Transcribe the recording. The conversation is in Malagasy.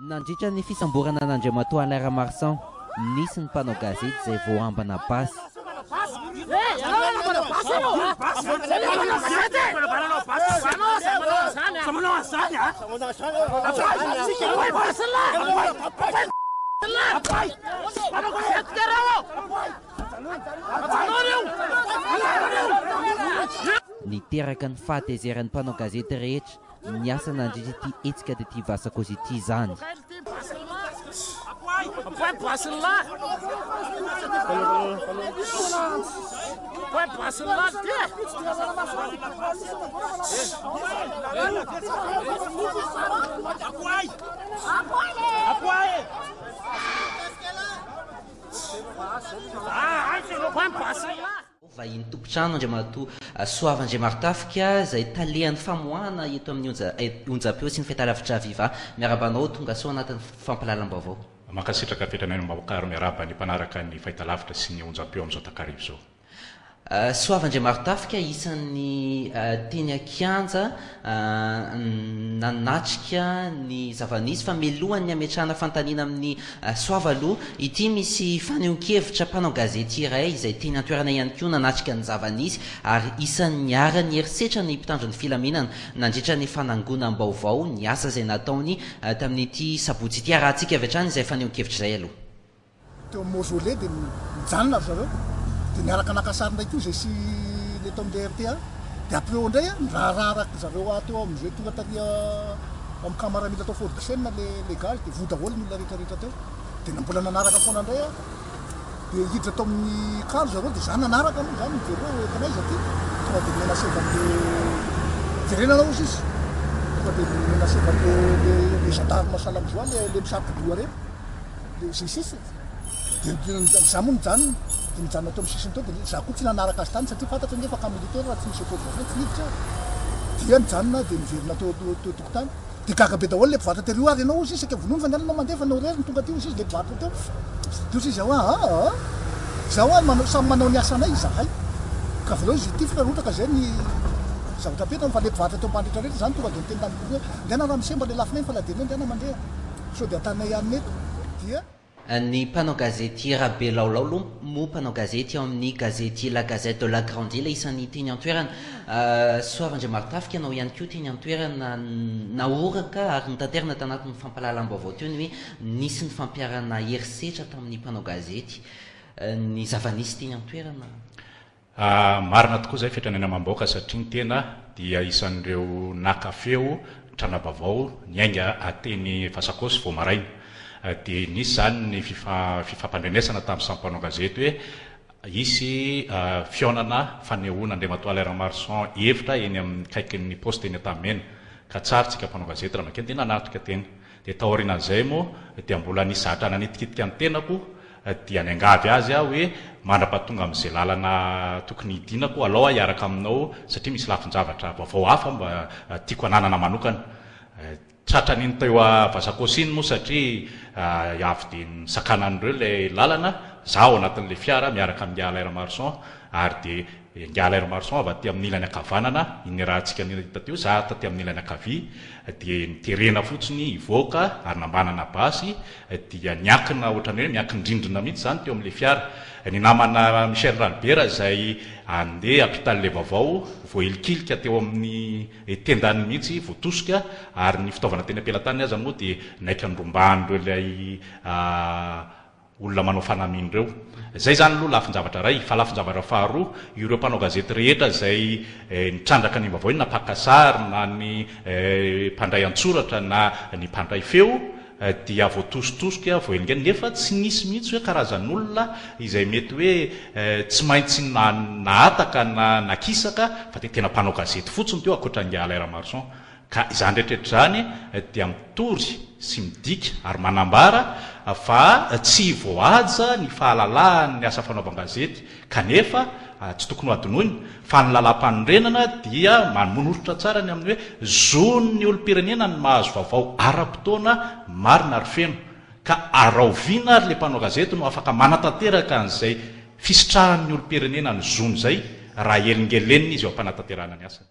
Nandritra ny fisamborana an'Andriamatoa Alain Ramarson, nisy ny mpanao gazety izay voaambana basy. Niteraka ny fahatezeran'ny mpanao gazety rehetra niasa nandritra ity hetsika tety Vasakozy ity izany. Vahiny tompon-trano Andriamatoa Soava Andriamarotafika izay talehan'ny famoahana eto amin'ny onja onjam-peo sy ny fahitalavitra Viva. Miarahaba anao tonga soa anatin'ny fampahalalam-baovao. Mankasitraka Fetranainambahoaka ary miarahaba ny mpanaraka ny fahitalavitra sy ny onjam-peo amin'izao takariva izao. Soava Andriamarotafika isan'ny teny an-kianja nanatrika ny zava-nisy fa mialohan'ny hametrahana fanontaniana amin'i Soava aloha ity misy fanehoan-kevitra mpanao gazety iray izay teny an-toerana ihany koa nanatrika ny zava-nisy ary isan'ny niharan'ny herisetra ny mpitandro ny filaminana nandritra ny fanangonam-baovao ny asa izay nataony tamin'ity sabotsy ity. Arahantsika avy hatrany izay fanehoan-kevitra izay aloha. Teo amin'ny mausolée dia nijanona ry zareo dia niaraka naka sary indray koa izay sy le tao amin'ilay rta dia après eo indray niraharaha ry zareo teo amin'izay tonga tary amin'ny camp maramila tao Fort Duchesne le le gaz dia voa daholo ny olona rehetra rehetra teo dia mbola nanaraka foana indray aho dia hiditra tao amin'ny camp ry zareo dia za nanaraka moa zany nijery hoe tena aiza ty tonga dia menacé an'le jerena anao ozy izy tonga dia menacé an'le le le gendarme sahala amin'izao le le misako-doha reny Dia izay sisa dia izaho moa nijanona, dia nijanona teo amin'ny sisiny teo dia izaho koa tsy nanaraka azy tany satria fantatro ange fa camp militaire raha tsy misy autorisation tsy miditra aho. Dia nijanona aho dia niverina teo teo tokotany. Dia gaga be daholo ilay mpivarotra tery io ary ianao hozy izy saika vonoiny fa andeha ianao mandeha fa anao irery no tonga aty hozy izy ilay mpivarotra teo. Dia hozy izy aho aa izaho ary manao samy manao ny asanay izahay. Ka avelao izy hitifitra raha ohatra ka izay ny zavatra apetrany fa ilay mpivarotra teo ambany rehetra rehetra izany tonga dia niteny tamiko hoe ndehana ramose mba lelafinay ny faladianay ndehana mandeha. Sao dia ataonay ihany eto dia. Ny mpanao gazety Rabelaolao moa mpanao gazety ao amin'ny gazety La Gazette de la Grande Ile isan'ny teny an-toerana. Soava Andriamarotafika ianao ihany koa teny an-toerana nahoraka ary notanterina tanatin'ny fampahalalam-baovao teo ny hoe nisy ny fampiharana herisetra tamin'ny mpanao gazety. Ny zava-nisy teny an-toerana. Marina tokoa izay fetrany amam-bahoaka satria ny tena dia isan'ireo naka feo tranga-baovao niainga teny Fasakosy vao maraina. Dia nisy izany ny fifampandrenesana tamin'ny samy mpanao gazety hoe hisy fihaonana fanehoana Andriamatoa Alain Ramaroson hevitra eny amin'ny kaikin'ny poste eny Antanimena ka tsara isika mpanao gazety raha mankeny dia nanatrika teny. Dia taorianan'izay moa dia mbola nisy zatra nanitikitika ny tenako dia niangavy azy aho hoe mandra-pahatonga amin'izay lalana tokony hidinako alao aho hiaraka aminao satria misy lafin-javatra vaovao hafa mba tiako hananana manokana. Tratran'iny teo Vasakosa iny moa satria avy dia nisakanan'ireo ilay lalana, izaho ao anatin'ilay fiara miaraka amin'i Alain Ramaroson ary dia Ingahy Alain Ramaroson avy aty amin'ny ilany ankavanana, iny niarahantsika nahita teo, izaho taty amin'ny ilany ankavia dia niterena fotsiny hivoaka ary nambanana basy dia niankina ohatran'ny hoe miankin-drindrina mihitsy izany teo amin'ilay fiara. Ny namana Michel Ralibera izay handeha hampita an'ilay vaovao voahilikilika teo amin'ny tendany mihitsy, voatosika ary ny fitaovana teny am-pelatanany aza moa dia naika norombahan'ireo ilay olona manao fanamiana ireo. Izay izany aloha lafin-javatra iray. Fa lafin-javatra faharoa, ireo mpanao gazety rehetra izay nitrandraka ny vaovao iny na mpaka sary na ny mpandray an-tsoratra na ny mpandray feo dia voatositosika, voahelingelina nefa tsy nisy mihitsy hoe karazan'olona izay mety hoe tsy maintsy nahataka na nakisaka fa dia tena mpanao gazety fotsiny teo ankoatra an'i Alain Ramaroson. Ka izany rehetra izany dia mitory sy midika ary manambara fa tsy voahaja ny fahalalahan'ny asa fanaovan-gazety kanefa tsy tokony ho hadinoina fa ny lalàmpanorenana dia manoritra tsara ny amin'ny hoe zon'ny olom-pirenena ny mahazo vaovao ara-potoana marina ary feno ka rahoviana ary ilay mpanao gazety no afaka manatanteraka an'izay fisitrahan'ny olom-pirenena ny zony izay raha helingelenina izy eo am-panatanterahana ny asany.